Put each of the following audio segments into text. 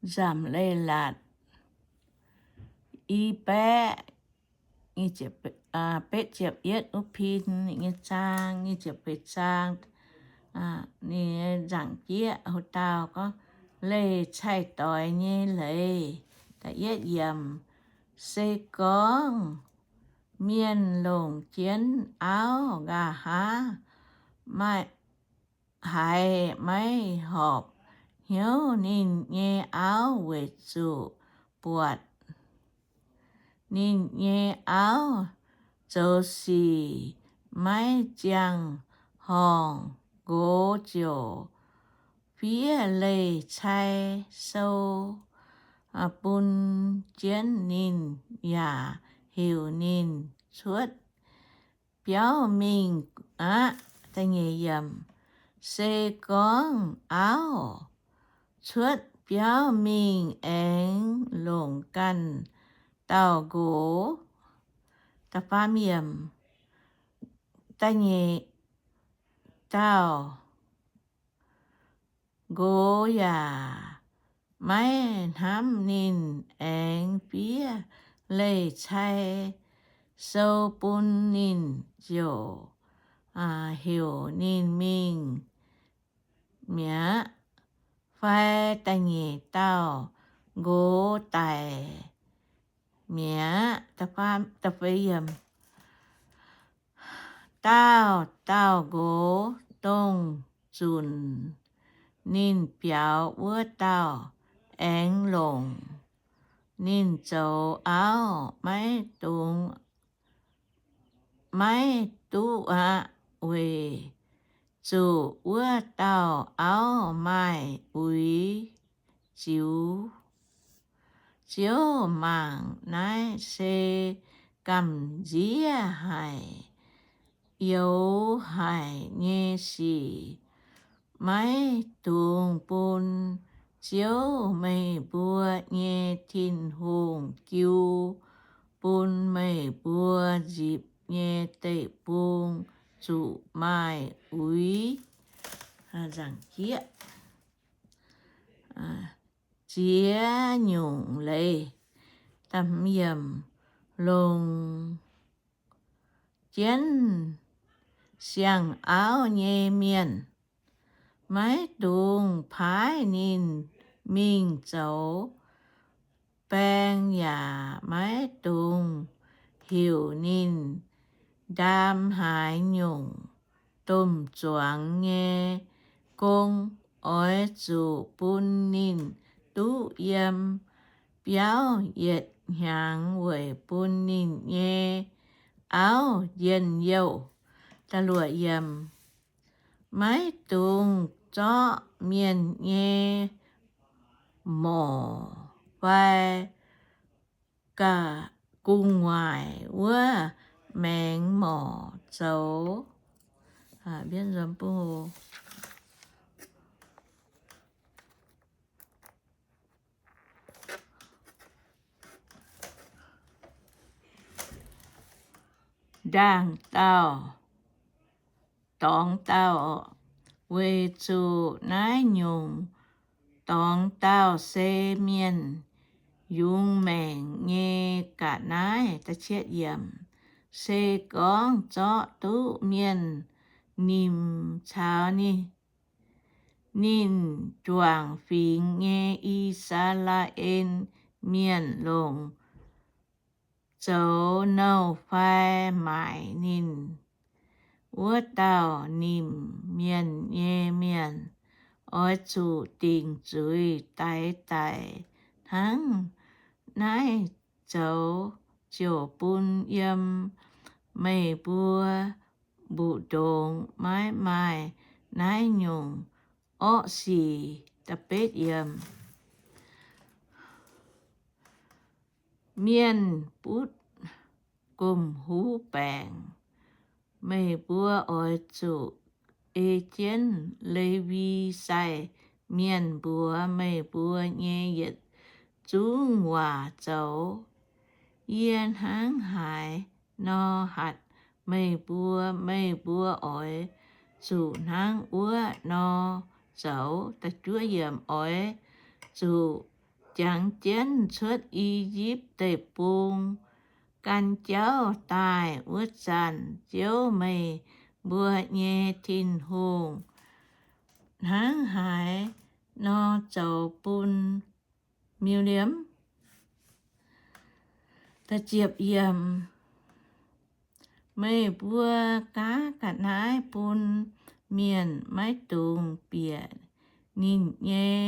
nzamc leiz-latc i baeqv betv ziepc yietv wuov pin nyei zaang, nyic ziepc feix zaang, ninh nzaangc jieqv houc dauh gorngv, Leih cai-doix nyei leiz. Da'yietv yiemc, se gorngv mienh longc jienv auv nqa'haav, maiv, haiz maiv horpc hnyouv ninh nyei auv weic zuqc buatc ninh nyei auv zoux sic maiv ziangh horngh, nqox ziouc fiev leih cai sou bun jienv ninh yaac heuc ninh cuotv biauv mingh aqv. Se gorngv auv cuotv biauv mingh aengx longc ganh dauh nqox, da'faam yiemc, da'nyeic dauh nqox yaac maiv hnamv ninh aengx fiev leih cai sou bun ninh, ziouc heuc ninh mingh mi'aqv. Fai da'nyeic dauh nqox daic mi'aqv. Dauh dauh nqox dongh zunc ninh biaux wuov dauh aengx longc ninh zoux auv, maiv dungx, maiv duqv aqv, weic zuqc wuov dauh auv maaih uix ziux. Ziouv mangc naaiv se gamh nziev haic, youx haic nyei sic. Maiv dungx bun Ziouv, meih mbuo nyei Tin-Hungh, jiu bun meih mbuo nzipc nyei deic-bung zuqc maaih uix. Ziex nyungc leiz. Longc jienv siang-auv nyei mienh, maiv dungx paaiv ninh mingh zoux baeng, yaac maiv dungx heuc ninh ndaam haaix nyungc domh zuangx nyei gong. Oix zuqc bun ninh duqv yiem biauv yietc hnyangx weic bun ninh nyei auv njien-youh. Maiv dungx zorqv mienh nyei morc fai gu'nguaaic wuov maengx morc zoux. Ndaangc dauh, dorngx dauh. Weic zuqc naaiv nyungc dorngx dauh se mienh yungz maengc nyei ga'naaiv. Se gorngv zorqv duqv mienh nimc caux ninh, ninh juangc fingx nyei I^saa^laa^en Mienh longc zoux nouh fai maaic ninh, wuov dauh nimc mienh nyei mienh oix zuqc dingc zuiz daix daic hnangv naaiv zoux, ziouc bun yiem meih mbuo mbu'ndongx maiv maaih naaiv nyungc orqv sic. Mienh butv gomh huv baengc. Meih mbuo oix zuqc ei jienv Lewi sai mienh mbuox meih mbuo nyei yietc zungv waac zoux. Yie hnangv haaix nor hatc meih mbuo, meih mbuo oix zuqc hnangv wuov nor zoux. Oix zuqc jangx jienv cuotv I^yipv Deic-Bung gan jauv daaih wuov zanc, Ziouv, meih mbuo nyei Tin-Hungh, hnangv haaix nor zoux bun Miuliemv. Meih mbuo gaav ga'naaiv bun mienh, maiv dungx bieqc ninh nyei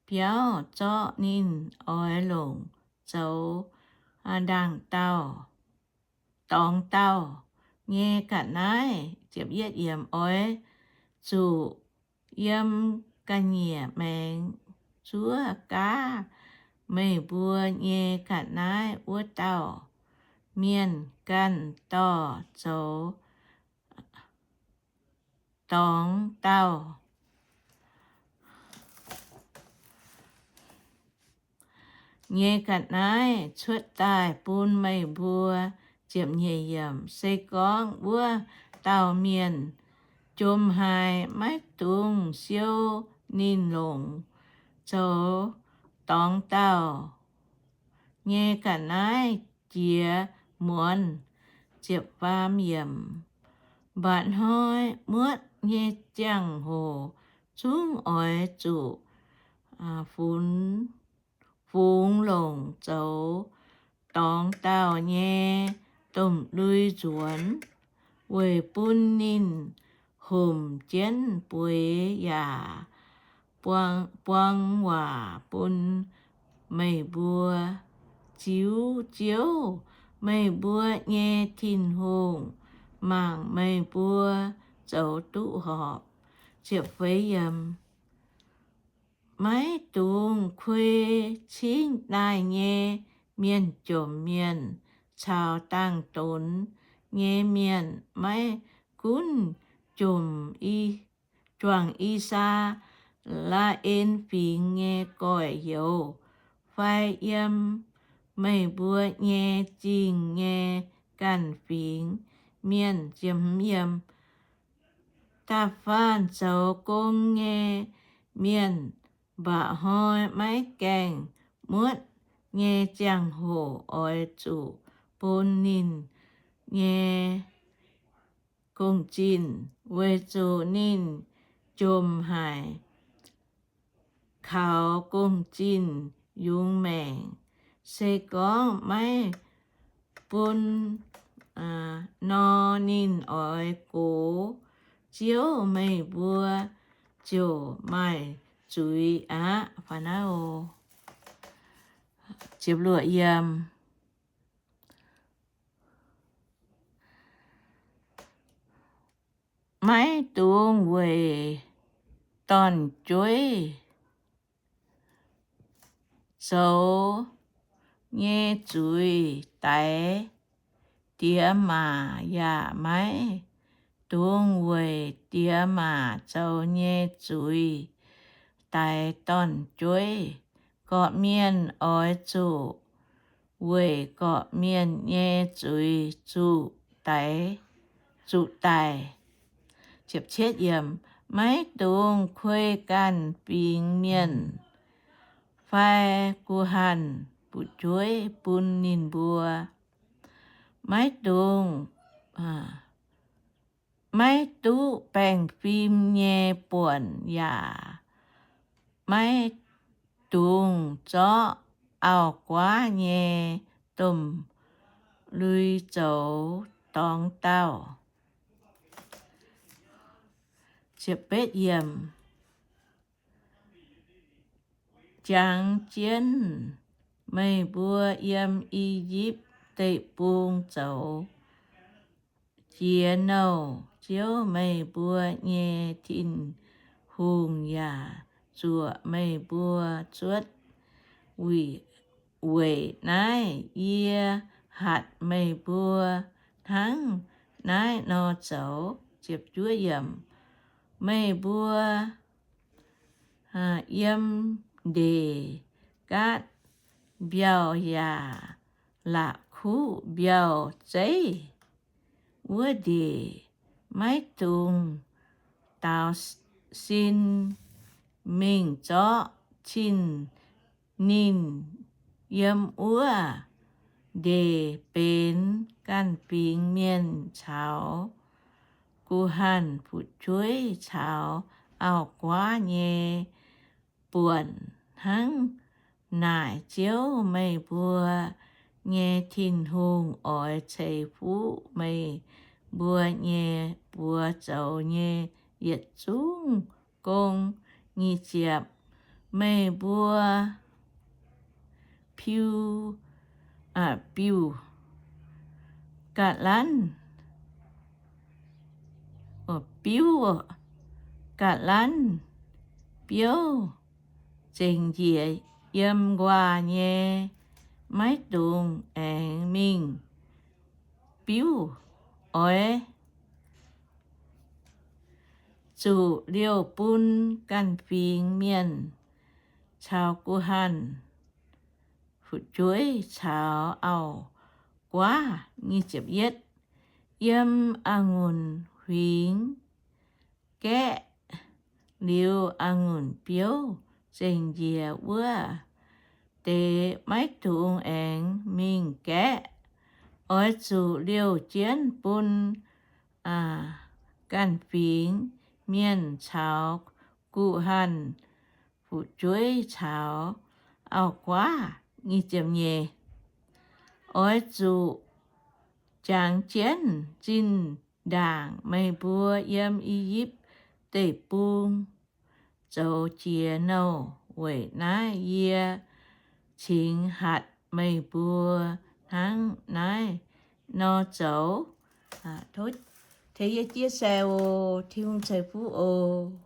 biauv zorqv ninh. Oix longc zoux ndaangc dauh, dorngx dauh nyei ga'naaiv. Oix zuqc yiem ga'nyiec maengx zuov gaav meih mbuo nyei ga'naaiv wuov dauh mienh ganh dorh zoux dorngx dauh nyei ga'naaiv cuotv daaih bun meih mbuo. Se gorngv wuov dauh mienh jomc haic, maiv dungx siou ninh longc zoux dorngx dauh nyei ga'naaiv jiex muonz. Mba'hnoi muotv nyei ziangh hoc zungv oix zuqc fungx longc zoux dorngx dauh nyei domh lui nzuonx, weic bun ninh homc jienv bueix yaac buang waac bun meih mbuo. Ziux Ziouv, meih mbuo nyei Tin-Hungh, mangc meih mbuo zoux duqv horpc. Maiv dungx kuei cingv daaih nyei mienh jomc mienh caux dangx-donx nyei mienh, maiv gunv jomc, juangc I^saa^laa^en Fingx nyei gorx-youz fai yiem meih mbuo nyei zingh nyei ganh fingx mienh. Da'faanh zoux gong nyei mienh mba'hnoi maiv gaengh muotv nyei ziangh hoc oix zuqc bun ninh nyei gong-zinh, weic zuqc ninh jomc haic, kaux gong-zinh yungz maengc. Se gorngv maiv bun nor, ninh oix gox. Ziouv, meih mbuo ziouc maaih zuiz aqv. Maiv dungx weic dorn-jueiv zoux nyei zuiz daix diex maac, yaac maiv dungx weic diex maac zoux nyei zuiz daix dorn-jueiv. Gorqv-mienh oix zuqc weic gorqv-mienh nyei zuiz zuqc daix, zuqc daic. Maiv dungx kuei ganh fingx mienh fai guh hanh fu'jueiv bun ninh mbuo. Maiv dungx, maiv duqv baengh fim nyei buonc, yaac maiv dungx zorqv auv-guaav nyei domh lui zoux dorngx dauh. Jangx jienv meih mbuo yiem I^yipv Deic-Bung zoux jiex nouh, Ziouv, meih mbuo nyei Tin-Hungh, yaac zuoqc meih mbuo cuotv. Weic naaiv yie hatc meih mbuo hnangv naaiv nor zoux. Meih mbuo yiem ndeic gaatv mbiauh yaac la'kuqv mbiauh zeiv wuov ndeic, maiv dungx daaux sin mingh zorqv cin Ninh yiem wuov ndeic benx ganh fingx mienh caux guh hanh fu'jueiv caux auv-guaav nyei buonc hnangv naaic. Ziouv, meih mbuo nyei Tin-Hungh, oix ceix fuqv meih mbuo nyei buoz zoux nyei yietc zungv gong. Nyic ziepc, meih mbuo piu, biuv ga'lanv, biuv ga'lanv biouv zengc njiec yiem nquaah nyei, maiv dungx aengx mingh biuv. Oix zuqc liouh bun ganh fingx mienh caux guh hanh fu'jueiv caux auv-guaav yiem a'ngunc huingx gaeqv liuz, a'ngunc biouv zengc njiec wuov deix maiv dungx aengx mingh gaeqv. Oix zuqc liouh jienv bun ganh fingx mienh caux guh hanh fu'jueiv caux auv-guaav. Oix zuqc jangx jienv zinh ndaangc meih mbuo yiem I^yipv Deic-Bung zoux jiex nouh. Weic naaiv yie cingx hatc meih mbuo hnangv naaiv nor zoux. Tov, tov yie jiex sai oc. Tin-Hungh ceix fuqv oc.